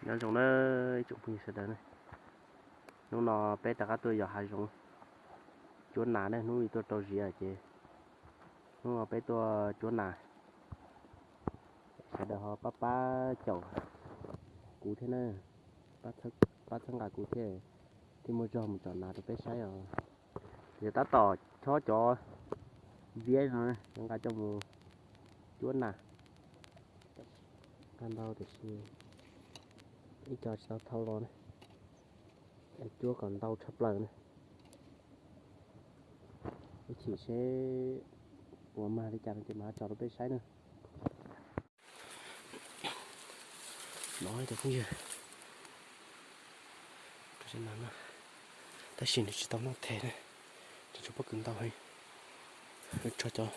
Nyob zoo nawb ib tsoom phooj ywg sawv daws ne, hnub no peb rov qab tuaj yos hav zoov cuab nas ne, hnub ib tuaj rau ziav ces hnub no peb tuaj cuab nas. Sawv daws ho pab pab caum kuv thiab na, pab txhawb nqa kuv thiab, thiaj muaj zog mus tsom nas rau peb saib os. Ces tab tom chob cov viab no, cov nqa coj mus cuab nas. Nqa ntau tiam sis ib co tsis tau thau los ne, cuab kom ntau tshaj plaws na. Ib chim seb puas mag li cas no ces mam tso rau peb saib na. No cov phooj ywg, tab sis nws tsis tau noj tes na, tsuas pob kws ntau heev. Tso cov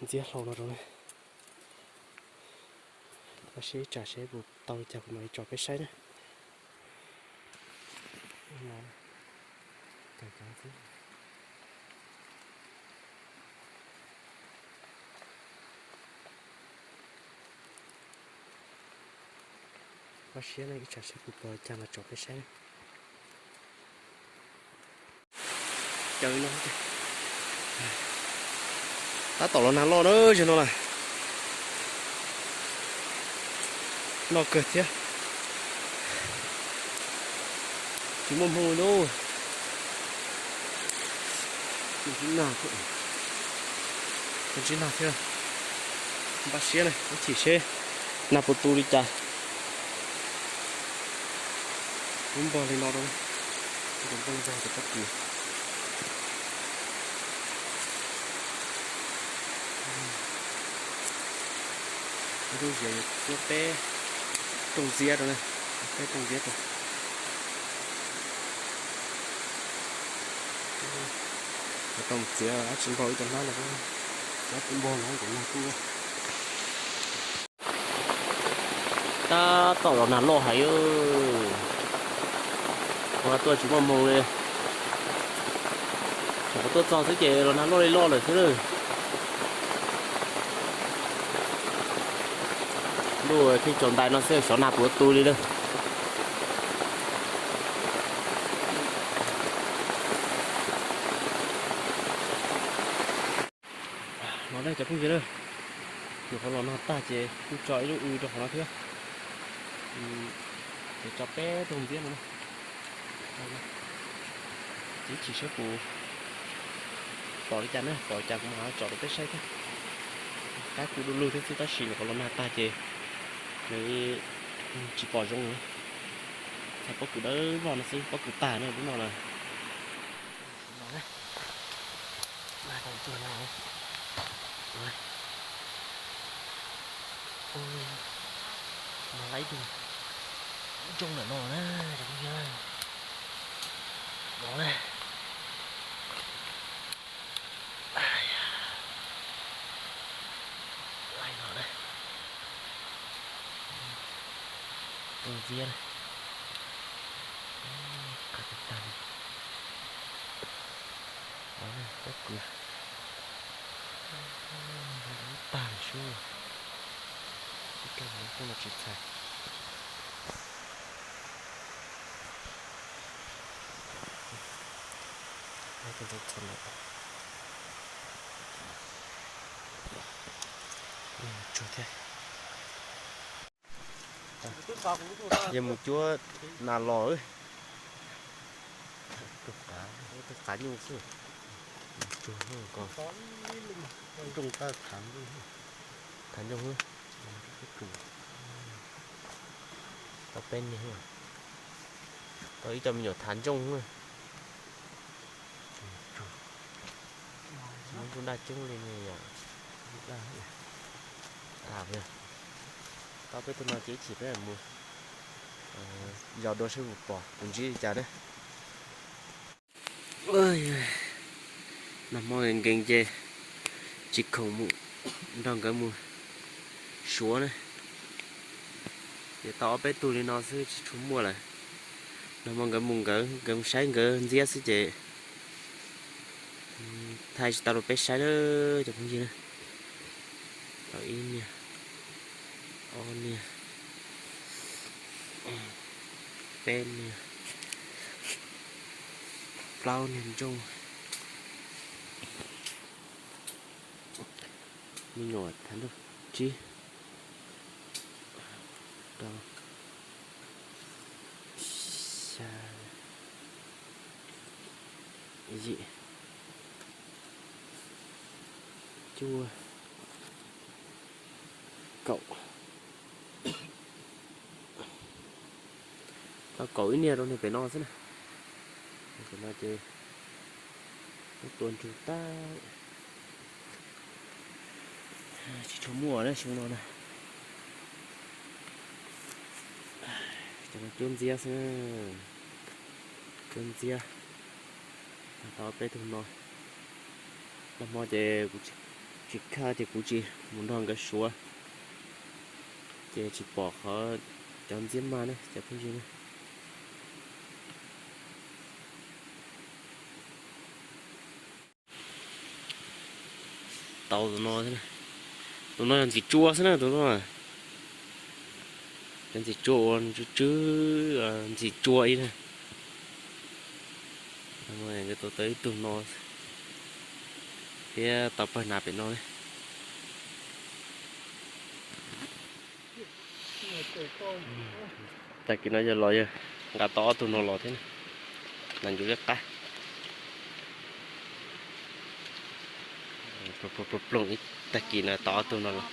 ntxiab hlau no rau na, seb ib tsam seb puas tau li cas kuv mam li tso peb saib na. Koj siab ne, ib tsam seb puas tau li cas mas tso peb saib. Caw no, tab tom los nag loj na, zaum no lawm. Noj kawg thiab. Tsis muaj hmoo li lauj. Ntsib nag thiab. Npaj siab na, ib chim seb nag puas tu li cas. Lub npog li no rau, npog zog rau pob kws. Ib lub ziav yuav cuab peb rooj ntxiab rau na, peb rooj ntxiab rau. Tau txiav dab tsi npaug ib co hnab no, dab tsi npaug no kuv nag kuj. Tab tom los nag loj heev, ua tuaj tsis muaj hmoo li. Thaum kuv tuaj txog xwb ces los nag loj li loj lawm xwb. Ntuj, pheej tsaus ntais no xwb xyov nag puas tu li lawm. Los na cov phooj ywg na, nyuam qhuav los nag tag ces kuj tso ib lub w rau qhov no thiab. Ces tso peb rooj ntxiab no. Ces ib chim seb kuv pom li cas na, pom li cas kuv mam tso rau peb saib thiab. Qab kuj du lug thiab xwb tab sis nyuam qhuav los nag tag ces nws tsis pom zoo. Txhais pob kws dawb vog no xwb, pob kws tag na lub no na. Mas laib dug ntsoog lawm no na, cov phooj ywg. No na, laib no na, rooj ntxiab na, qab tag li. Pob kws tag li sub, ib pliag lub poob no tsis txhais. Txhais lawm. Tsuag thiab. Yog mus cuab nas los, tus qav nyuj xwb. Tsuag ko, nrooj thav nrooj, thav nrooj. Tau peb niag, tau ib co me nyuam thav nrooj. Tsis muaj nrooj daj coob li ne yom. Tau peb tug no ces ib chim peb mus yos dua seb puas pom puas ntsib li cas na. Nag hmo nkees nkees ces tsis khoom mus nrog nkawd mus suav na. Ces tau ob peb tug li no xwb tsis tshua muaj lawm. Nag hmo nkawd mus nkawd, nkawd mus saib nkawd ntxiab xwb ces thaij tsis tau rau peb saib na cov phooj ywg na. Tau ib niag, ob niag, Peb niag, plaub niag ntsooj, me nyuam thav ntuj tsib, rau, xya, yim, cuaj, kaum. Tau kaum ib niag rau niag pem no xwb na. Pem no ces tua ntsug tag, tsis tshua muaj na xyoo no na. Cov no cuab ntxiab xwb, cuab ntxiab. Tau peb tug no. Nag hmo ces kuv tsis khaj ces kuv tsis mus nrog nkawd suav, ces tsis pom qhov cov ntxiab mag ne cov phooj ywg ne. Tau tus no, tus no yog ntxim tsua xwb na tus no. Cov ntxim tsua uas tsw tsw, ntxim tsua ib na. Nkawd tua tau ib tug no thiab tau pawg hnav pem no ne. Tag kis no yog los yog nqa tau ob tug no los thiab na, nas ncuv liab qab. Ploog ib tag kis no tau ob tug no los.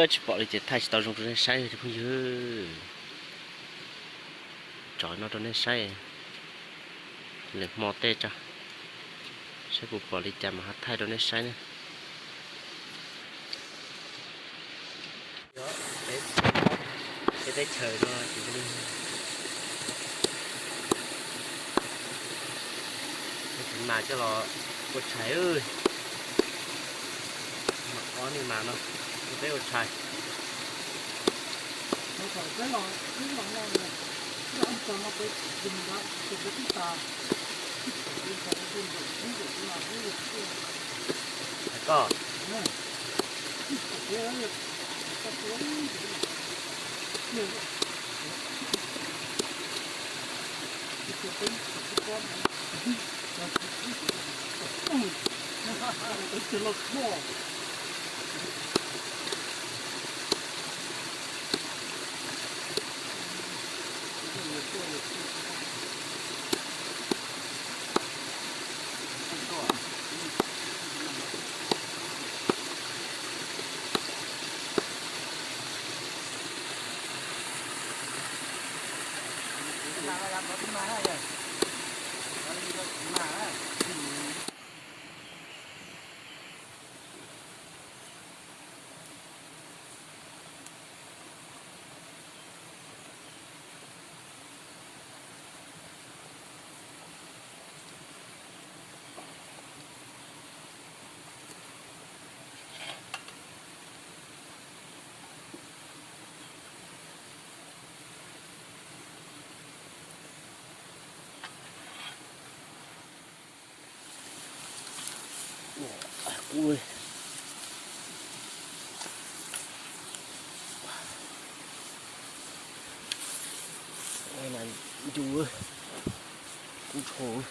Tsis pom li ces thaij tsis tau zoo rau nej saib cov phooj ywg. Tso no rau nej saib, lwm hmo tej tso, saib puas pom li cas mas ho thaij rau nej saib ne. Peb teb chaws no ces mas coj los ua tshais, mas ob niag mas no peb ua tshais. Koj Kub, ncu, kub tshoo.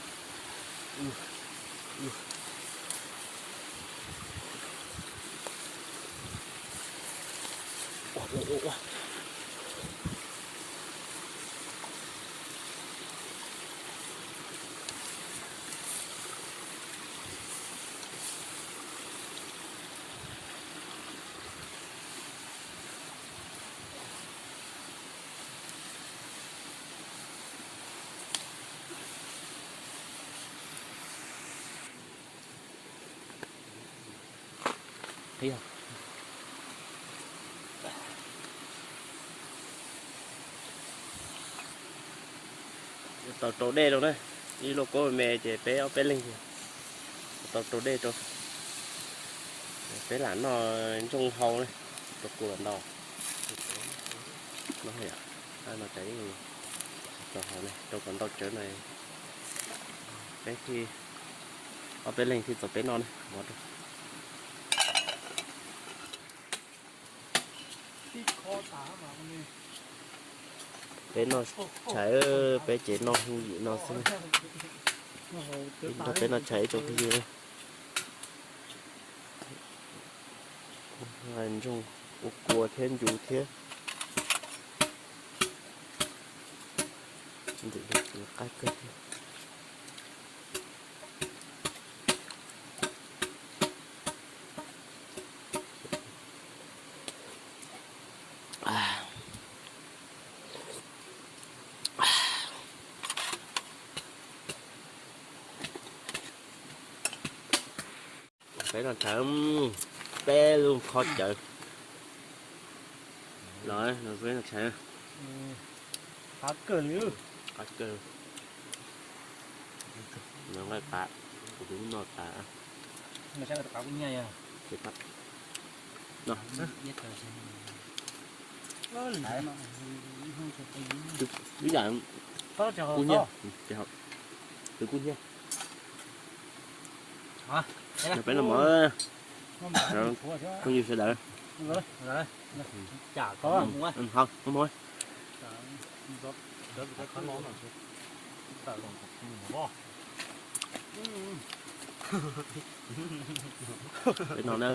Tau rau dej rau na, ib lub kub me ces peb ob peb leeg tau rau dej rau. Peb lam noj ntsooj hau na, rau kuv lam ntau. No yom, no tseem txaus haus ne, rau kom ntau tsawv na. Peb thiaj, ob peb leeg thiaj txaus peb noj ne. Ua rau Peb noj tshais, peb ces noj hwj yim no xwb. Nrog peb noj tshais ib tsoom phooj ywg. Ntsoog ua kua thiab ncu thiab. Ntxim li qab kawg thiab. Peb noj tshais, peb lub kho cawv los, peb noj tshais. Qab kawg li, qab kawg. Noj nqaij qab, kuv twb noj qab. Ib yam kub hnyiab, tus kub hnyiab. Peb los mov, phooj ywg sawv daws. Hau, hau. Peb no na.